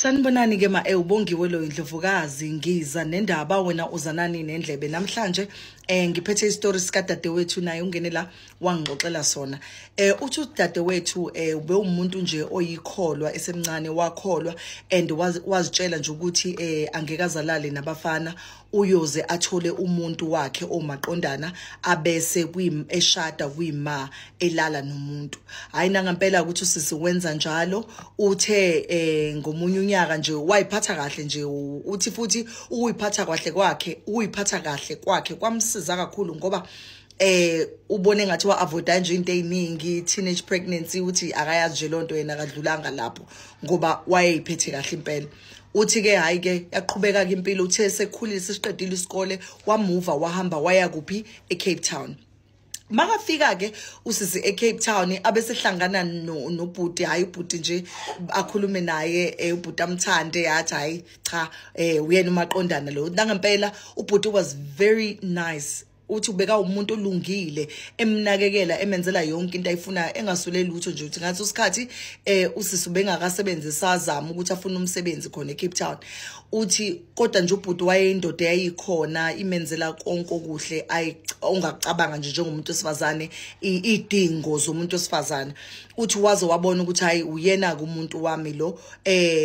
Sanibonani ke ma ubongiwe lo indlovukazi ngiza nendaba wena uzanani nendlebe namhlanje. Ngiphethe isitori sika dadewethu naye ungene la wangixoxela sona. Uthi udadewethu ube umuntu nje oyikholwa esemncane, wakholwa and wazitshela nje ukuthi angeke azalale nabafana, uyoze athole umuntu wakhe omaqondana abese eshada kuyima elala nomuntu. Hayi nangempela ukuthi usisi wenza njalo. Uthe ngomunye unyaka nje wayiphatha kahle nje, uthi futhi ukuyiphatha kahle kwakhe, ukuyiphatha kahle kwakhe kwamsiza kakhulu ngoba ubone ngathi wa avoida nje into eziningi, teenage pregnancy, uthi akayazi nje lonto yena akadlulanga lapho ngoba wayeyiphethe kahle impela. Uthi ke hayi ke yaqhubeka ke impilo, uthe sekhulile sesiqedile isikole wamuva wahamba waya kuphi eCape Town. Makafika ke usisi eCape Town abesehlangana nobhuti, hayi ubhuti nje akhulume naye, ubhuti amthande yathi hayi cha uyena umaqondana lo. Nangempela ubhuti was very nice, uthi ubeka umuntu olungile, emnakekela, emenzela yonke into ayifuna engasule lutho nje. Uthi ngathi usikhathi usisi ubengakasebenzisa azama ukuthi afune umsebenzi khona eCape Town. Uthi kodwa nje ubhuti wayeyindoda eyayikhona imenzela konke okuhle ongacabanga nje njengomuntu wesifazane, idingo zomuntu wesifazane. Uthi waze wabona ukuthi hayi uyena kumuntu wami lo,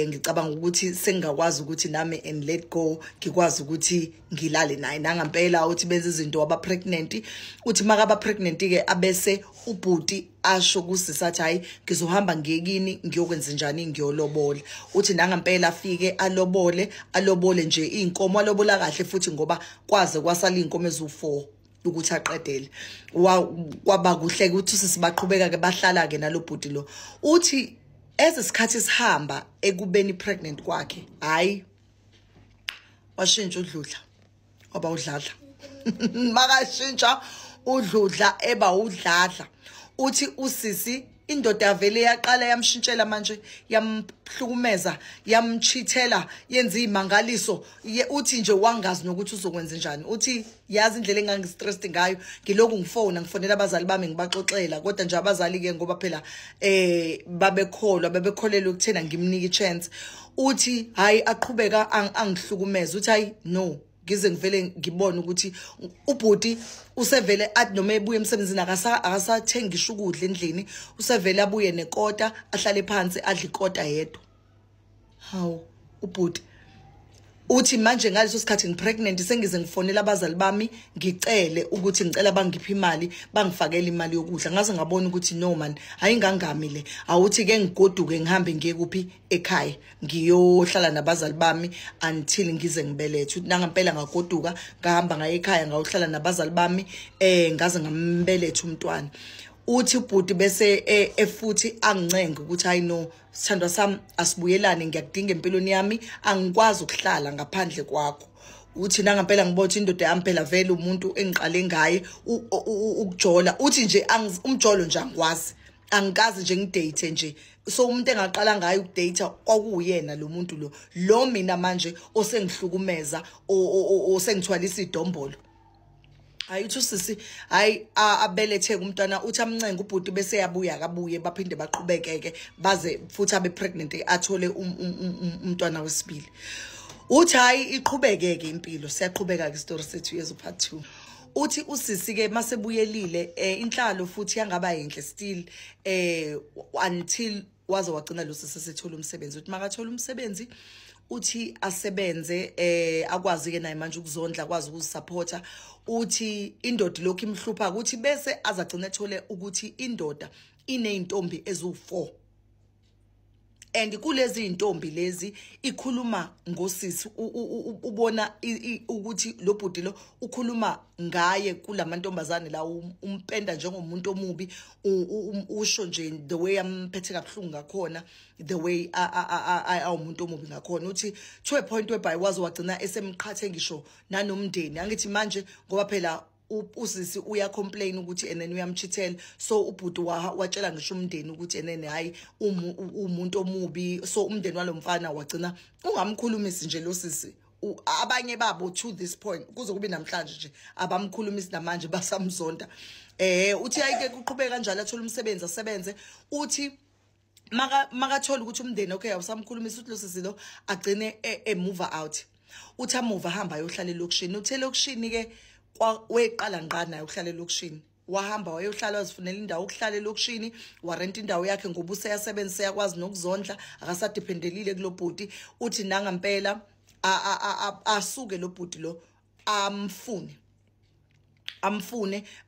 ngicabanga ukuthi sengingakwazi ukuthi nami and let go ngikwazi ukuthi ngilale naye. Nangempela uthi benza izinto waba pregnant. Uthi makaba pregnant ke abese ubhuti asho kusisi athi hayi ngizohamba ngiyekini ngiyokwenza njani, ngiyolobola. Uthi nangempela afike alobole, alobole nje inkomo, alobola kahle futhi ngoba kwaze kwasala inkomo ezu4 ukuthi aqedele. Kwaba kuhle ukuthi sisibaqhubeka ke bahlala ke nalobhuti lo. Uthi ezesikhathi sihamba ekubeni pregnant kwakhe, hayi washintsha udludla waba udladla. Makashintsha udludla eba udladla. Uthi usisi indoda yavele yaqala yamshintshela manje, yamhlukumeza, yamchithela, yenza imangaliso. Uthi nje wangazi nokuthi uzokwenza njani. Uthi yazi indlela engangistressed ngayo, ngiloku ngifona ngifonela abazali bami ngibaxoxela, kodwa nje abazali ke ngoba phela babekholwa, babekholelwa ukuthena ngimnike ichance. Uthi hayi aqhubeka angihlukumeza. Uthi hayi no, ngize ngivele ngibone ukuthi ubhuti usevele athi noma ebuye emsebenzini akasathengisha ukudla endlini, usevele abuye nekota ahlale phansi adle ikota yedwa. Hawu ubhuti uthi manje ngaleso sikhathi ngipregnant sengize ngifonela abazali bami ngicele ukuthi ngicela bangiphe imali, bangifakele imali yokudla. Ngaze ngabona ukuthi no man, ayingangami le, awuthi ke ngigoduke ngihambe ngiye kuphi ekhaya ngiyohlala nabazali bami until ngize ngibelethe. Uthi nangempela ngagoduka ngahamba ngaye ekhaya ngayohlala nabazali bami ngaze ngambeletha umntwana. Uthi ubhuti bese efuthi angincenge ukuthi hayi no sithandwa sami asibuyelane, ngiyakudinga empilweni yami, angikwazi ukuhlala ngaphandle kwakho. Uthi nangempela ngibothe indoda yami phela vele umuntu engiqale ngaye ukujola. Uthi nje umjolo nje angikwazi, angikazi nje ngidate nje. So umuntu engaqala ngaye ukudate kwakuyena lo muntu lo mina manje osengihlukumeza osengithwalisa idombolo. Hayi uthi usisi hayi abelethe umntwana. Uthi amncenge ubhuti bese yabuya akabuye, baphinde baqhubekeke baze futhi abe pregnant athole umntwana wesibili. Uthi hayi iqhubekeke impilo, siyaqhubeka ke story sethu yezo part 2. Uthi usisi ke masebuyelile inhlalo futhi yangaba yinhle still until waze wagcina lo sisi sethola umsebenzi. Uthi makathola umsebenzi uthi asebenze akwazi ke naye manje ukuzondla, akwazi ukuzisupporta. Uthi indoda lokhu imhlupha ukuthi bese azagcina ethole ukuthi indoda ineyintombi ezu4 and kulezi intombi lezi ikhuluma ngosisi, ubona ukuthi lo bhuti lo ukhuluma ngaye kulamantombazane la, umpenda njengomuntu omubi, usho nje the way amphethe kabuhlungu ngakhona, the way awumuntu omubi ngakhona. Uthi to a point whereby waze wagcina esemqhathe ngisho nanomndeni. Angithi manje ngoba phela usisi uya complain ukuthi and then uyamchithela, so ubhuti watshela ngisho umndeni ukuthi and then hayi umuntu omubi. So umndeni walomfana wagcina ungamkhulumisi nje lo sisi. Abanye babo to this point kuze kube namhlanje nje abamkhulumisi namanje basamzonda. Uthi ayike kuqhubeka kanjalo athola umsebenzi asebenze. Uthi Makathola ukuthi umndeni, okay, awusamkhulumisa, uthi lo sisi lo agcine e-move out. Uthi amuva ahamba ayohlala elokishini. Uthe elokishini ke weqala ngqa naye ukuhlala elokishini, wahamba wayohlala, wazifunela indawo ukuhlala elokishini, warenta indawo yakhe ngoba useyasebenza, seyakwazi nokuzondla, akasadephendelile kulo bhuti. Uthi nangampela asuke lo bhuti lo amfune,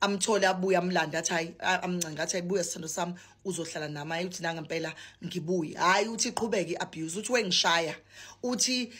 amthole, abuye amlanda, athi hayi, amncenga, athi ayibuye sithando sami, uzohlala nami. Hayi, uthi nangempela ngibuye. Hayi, uthi iqhubeke i-abuse, uthi wengishaya. Uthi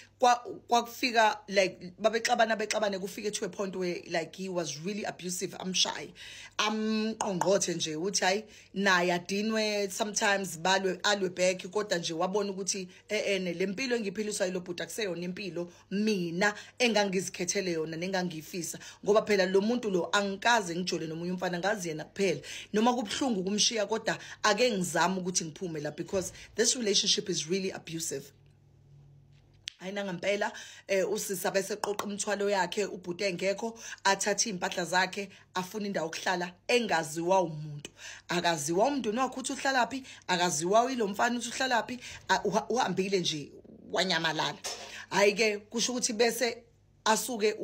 kwakufika like babexabana bexabane, kufike to a point where like he was really abusive, amshaye, amqongqothe nje. Uthi hayi, naye adinwe sometimes, balwe, alwe back, kodwa nje wabona ukuthi le mpilo engiphiliswa yilo bhuti akuseyona impilo mina engangizikhethele yona nengangiyifisa, ngoba phela lo muntu lo angikaze ngijole nomunye umfana, ngazi yena kuphela. Noma kubuhlungu kumshiya, kodwa ake ngizame ukuthi ngiphume la because this relationship is really abusive. Hayi, nangempela usisa bese qoqa imithwalo yakhe, ubhuti engekho, athathe impahla zakhe, afuna indawo yokuhlala engaziwa umuntu. Akaziwa umuntu wakhe uthi uhlala phi, akaziwa ilo mfana uthi uhlala phi, uhambile nje wanyamalala. Hayi ke, kusho ukuthi bese asuke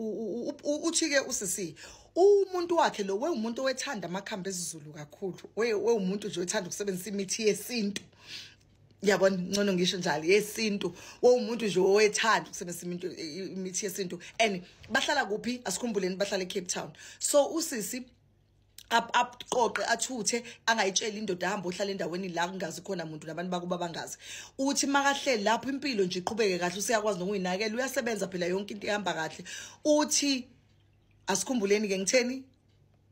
uthi ke usisi umuntu wakhe lo we umuntu owethanda amakhambi esiZulu kakhulu, we umuntu nje othanda ukusebenzisa imithi yesintu, yabona, ngcono ngisho njalo, yesintu. Umuntu nje owethanda ukusebenzisa imithi yesintu. And bahlala kuphi? Asikhumbuleni, bahlala eCape Town. So usisi aqoqe, athuthe, angayitsheli indoda, ahamba ohlala endaweni la kungazi khona umuntu, nabantu bakuba bangazi. Uthi makahleli lapho impilo nje iqhubeke kahle, useyakwazi nokuyinakela, uyasebenza phela, yonke into ihamba kahle. Uthi asikhumbuleni ke ngitheni,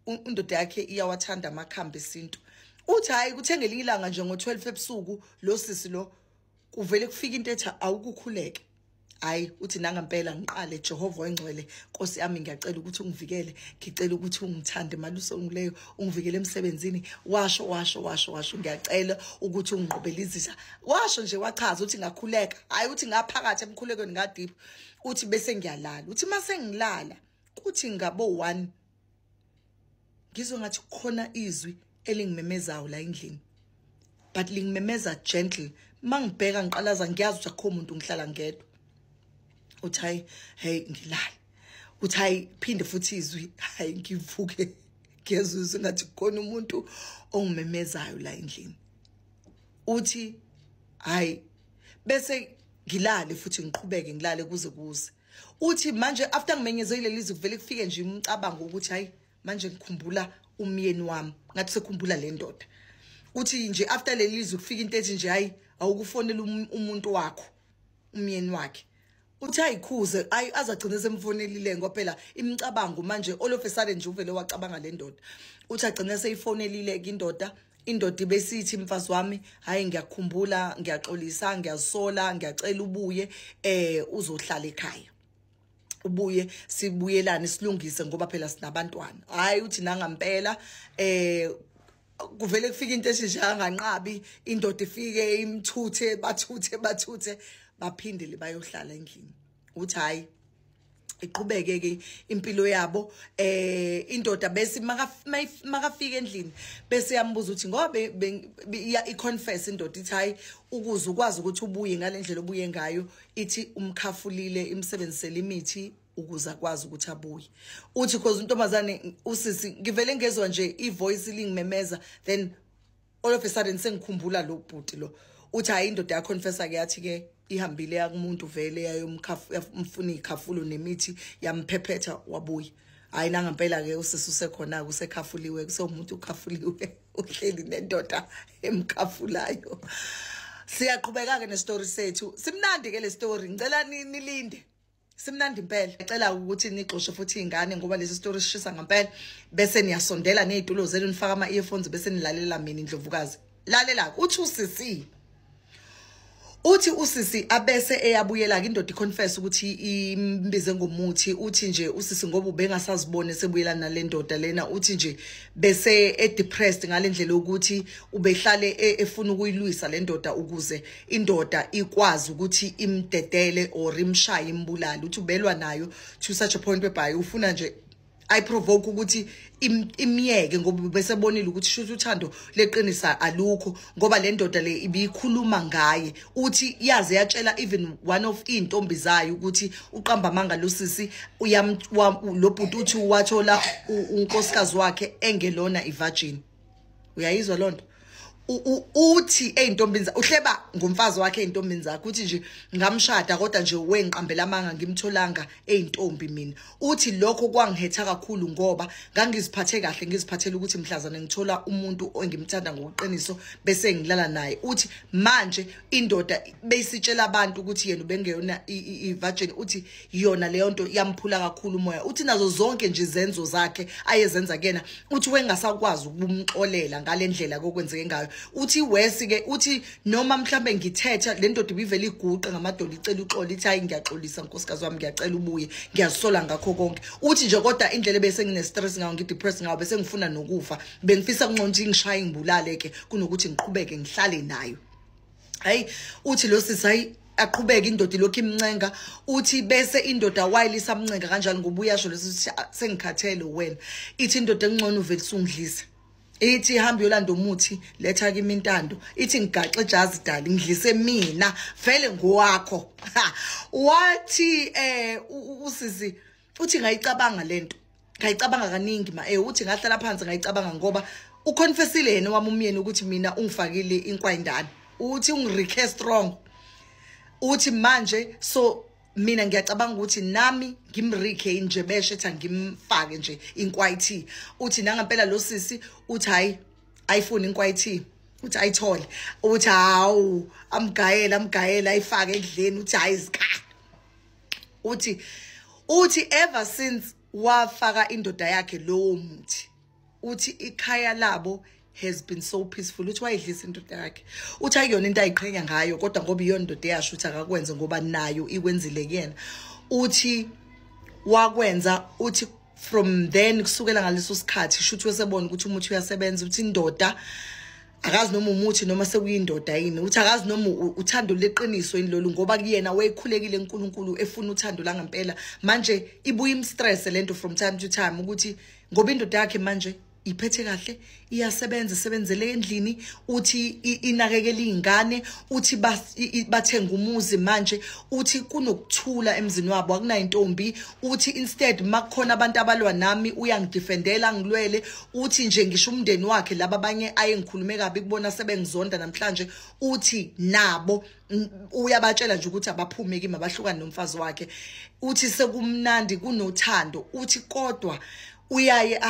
indoda yakhe iyawathanda amakhambi esintu. Uthi hayi, kuthe ngelinye ilanga nje ngo-12 ebusuku, lo sisi lo kuvele kufika into ethi awukukhuleke. Hayi, uthi nangempela ngiqale, "Jehova oyingcwele, Nkosi yami, ngiyacela ukuthi ungivikele, ngicela ukuthi ungithande maluso ngileyo, ungivikele emsebenzini." Washo, washo, washo, washo, "Ngiyacela ukuthi unginqobele izitha." Washo nje, wachaza, uthi ngakhuleka. Hayi, uthi ngaphakathi emkhulekweni ngadipha. Uthi bese ngiyalala. Uthi mase ngilala, kuthi ngabo 1 ngizwe ngathi kukhona izwi elingimemezayo la endlini, but lingimemeza gentle. Mangibheka, ngiqalaza, ngiyazi ukuthi akukho umuntu, ngihlala ngedwa. Uthi hayi, hey, ngilala. Uthi hayi, phinde futhi izwi. Hayi, ngivuke, ngiyezwa ngathi kukhona umuntu ongimemezayo la endlini. Uthi hayi, bese ngilale futhi, ngiqhubeke ngilale kuze kuze. Uthi manje after ngimenyezele lizwi, kuvele kufike nje umcabango ukuthi hayi, manje ngikhumbula umyeni wami, ngathi sekhumbula le ndoda. Uthi nje after leli lizwi kufika into ethi nje hayi, awukufonela umuntu wakho, umyeni wakhe. Uthi ayikhuze, ayi, azagcina semfonelile, ngoba phela imicabango manje all of a sudden nje uvele wacabanga le ndoda. Uthi agcina seyifonelile ke indoda. Indoda besithi, "Mfazi wami, hayi, ngiyakukhumbula, ngiyaxolisa, ngiyasola, ngiyacela ubuye uzohlala ekhaya, ubuye sibuyelane, silungise, ngoba phela sinabantwana." Hayi, uthi nangampela kuvele kufika into ethi nje anganqabi, indoda ifike imthuthe, bathuthe, bathuthe, baphindele bayohlala endlini. Uthi hayi, iqhubeke ke impilo yabo. Indoda bese makafika endlini bese yambuza ukuthi ngoba i-confess indoda, ithi hayi, ukuze ukwazi ukuthi ubuye ngalendlela obuye ngayo, ithi umkhafulile, imsebenzisele imithi ukuze akwazi ukuthi abuye. Uthi because untombazane usisi, ngivele ngezwa nje ivoice lingimemeza, then all of a sudden sengikhumbula lo bhuti lo. Uthi hayi, indoda yaconfessa ke, yathi ke ihambile yakumuntu vele, yayomfuna ikhafulo nemithi, yamphephetha, wabuya. Hayi, nangempela ke usisi usekhona, usekhafuliwe, kusewumuntu ukhafuliwe, uhleli nendoda emkhafulayo. Siyaqhubeka ke nestory sethu, simnandi ke le story, ngicela nilinde, simnandi impela. Ngicela ukuthi nixoshe futhi izingane ngoba lesi story sishisa ngempela, bese niyasondela nezitulo zenu, nifaka ama earphones, bese nilalela mina indlovukazi. Lalela, uthi usisi, uthi usisi abese eyabuyela ke, indoda iconfess ukuthi imbize ngomuthi. Uthi nje usisi ngoba ubengasazibone sebuyela nale ndoda lena, uthi nje bese e-depressed ngalendlela yokuthi ubehlale efuna ukuyilwisa le ndoda ukuze indoda ikwazi ukuthi imdedele or imshaye, imbulale. Uthi ubelwa nayo to such a point whereby ufuna nje Ayiprovoke ukuthi imiyeke ngoba bese bonile ukuthi shuthi uthando leqinisa alukho, ngoba le ndoda le ibikhuluma ngaye. Uthi yaze yatshela even one of intombi zayo ukuthi uqamba amanga lo sisi, lo bhuti uthi wathola unkosikazi wakhe engelona ivirgin. Uyayizwa lonto? Uthi eyintombini uhleba ngomfazi wakhe eyintombini zakhe, uthi nje ngamshada kodwa nje wengiqambela amanga, ngimtholanga eyintombi mina. Uthi lokho kwangihetha kakhulu ngoba ngangiziphathe kahle, ngiziphathela ukuthi mhlazane ngithola umuntu engimthanda ngokuqiniso bese ngilala naye. Uthi manje indoda beyisitshela abantu ukuthi yena ubengeyona i-virgin. Uthi yona leyo nto yamphula kakhulu umoya. Uthi nazo zonke nje izenzo zakhe ayezenza kuyena, uthi wengasakwazi ukumxolela ngalendlela kokwenzeke ngayo. Uthi wesi ke, uthi noma mhlambe ngithetha le ndoda ibivele iguqe ngamadolo icela uxolo, ithi hayi ngiyaxolisa nkosikazi wami, ngiyacela ubuye, ngiyasola ngakho konke. Uthi nje kodwa indlela bese ngine stress ngayo, ngidepressed ngayo, bese ngifuna nokufa, bengifisa kungcono ukuthi ngishaye ngibulale ke kunokuthi ngiqhubeke ngihlale nayo. Hayi, uthi lo sisi hayi aqhubeka indoda lokhu imncenga. Uthi bese indoda wayilisa amncenga kanjani ngoba uyasho lesi sengikhathele wena. Ithi indoda engcono uvele usungidlisa. Ithi hamba yolanda umuthi, letha kimi intando. Ithi ngigaxe ijazi dali, ngidlise mina vele ngowakho. Wathi usisi uthi ngayicabanga lento, ngayicabanga kaningi ma uthi ngahlala phansi ngayicabanga ngoba uconfessile yena wami umyeni ukuthi mina ungifakile inkwayindana, uthi ungirike strong. Uthi manje so mina ngiyacabanga ukuthi nami ngimrike nje beshe ethi ngimfake nje inkwayithi. Uthi nangempela lo sisi uthi hayi ayifuni inkwayithi, uthi ayithole. Uthi hawu amgayela amgayela ayifake ekudleni, uthi hayi izikhala. Uthi ever since wafaka indoda yakhe lowo muthi, uthi ikhaya labo has been so peaceful. Uthi wayidlisa indoda yakhe. Uthi ayiyona into ayiqhenya ngayo kodwa ngoba iyona indoda eyasho ukuthi akakwenze ngoba nayo ikwenzile kuyena. Uthi wakwenza, uthi from then kusukela ngaleso sikhathi shuthi wesebona ukuthi umuthi uyasebenza. Uthi indoda akazi noma umuthi noma sekuyindoda yini, uthi akazi noma uthando leqiniso yini lolu, ngoba kuyena wayekhulekile uNkulunkulu efuna uthando la ngempela. Manje ibuye imstress lento from time to time ukuthi ngoba indoda yakhe manje iphethe kahle, iyasebenza, isebenzele endlini, uthi inakekela izingane, uthi bathenga umuzi manje, uthi kunokuthula emzini wabo, akunayintombi. Uthi instead makukhona abantu abalwa nami uyangidefendela ngilwele. Uthi nje ngisho umndeni wakhe laba abanye ayengikhulume kabi kubona sebengizonda namhlanje, uthi nabo uyabatshela nje ukuthi abaphume kimi, abahlukane nomfazi wakhe. Uthi sekumnandi kunothando. Uthi kodwa uyaye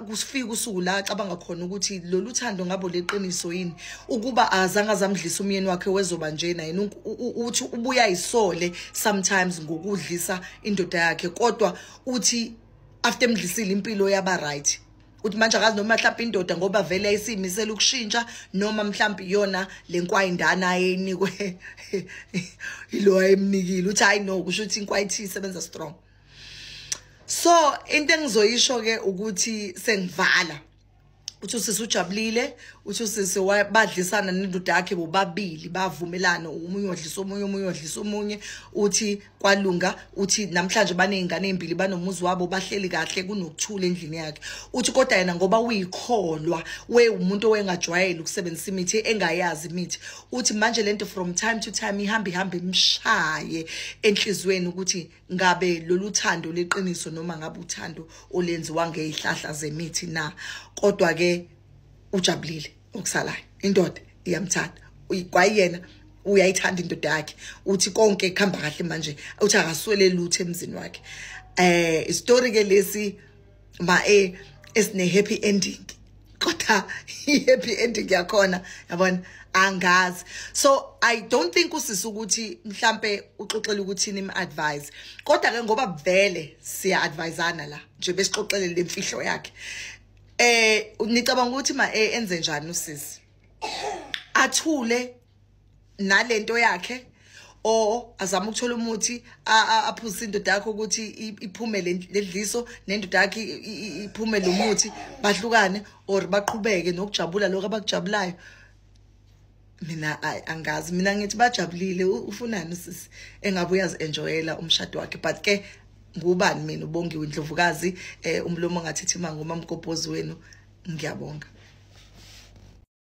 kusifika usuku la acabanga khona ukuthi lolu thando ngabo leqiniso yini, ukuba azange azamdlisa umyeni wakhe wezoba njena yena. Uthi ubuya isole sometimes ngokudlisa indoda yakhe, kodwa uthi after emdlisile impilo yaba right. Uthi manje akazi noma mhlawumbe indoda ngoba vele ayisimisela ukushintsha, noma mhlawumbe iyona lenkwayindana ayeyinikwe ilo ayemnikile. Uthi hayi no, kusho ukuthi inkwayithi isebenza strong. So into engizoyisho ke ukuthi sengivala, uthi usisi ujabulile, uthi usisi badlisana nendoda yakhe bobabili, bavumelana, omunye odlisa omunye, omunye odlisa omunye. Uthi kwalunga, uthi namhlanje banezingane ezimbili, banomuzi wabo, bahleli kahle, kunokuthula endlini yakhe. Uthi kodwa yena ngoba uyikholwa, we umuntu owengajwayele ukusebenzisa imithi, engayazi imithi, uthi manje lento from time to time ihamba ihamba imshaye enhlizweni ukuthi ngabe lolu thando leqiniso noma ngabe uthando olenziwa ngezihlahla zemithi na. Kodwa ke ujabulile okusalayo, indoda iyamthanda, kwayena uyayithanda indoda yakhe. Uthi konke kuhamba kahle manje, uthi akaswele lutho emzini wakhe. Story ke lesi ma esine happy ending, kodwa happy ending yakhona yabona angazi. So I don't think usisi ukuthi mhlambe uxoxela ukuthi nim advise, kodwa ke ngoba vele siya advisana la nje besixoxele lemfihlo yakhe. Nicabanga ukuthi ma enze njani usisi? Athule nalento yakhe, or azama ukuthola umuthi aphuzise indoda yakhe ukuthi iphume ledliso, nendoda yakhe iphume lo muthi, bahlukane or baqhubeke nokujabula lokho abakujabulayo? Mina angazi, mina ngithi bajabulile. Ufunani usisi engabe uyazi-enjoyela umshado wakhe? But ke Ngubani mina? Ubongiwe Indlovukazi, umlomo ongathethi manga, umamgobhozi wenu. Ngiyabonga.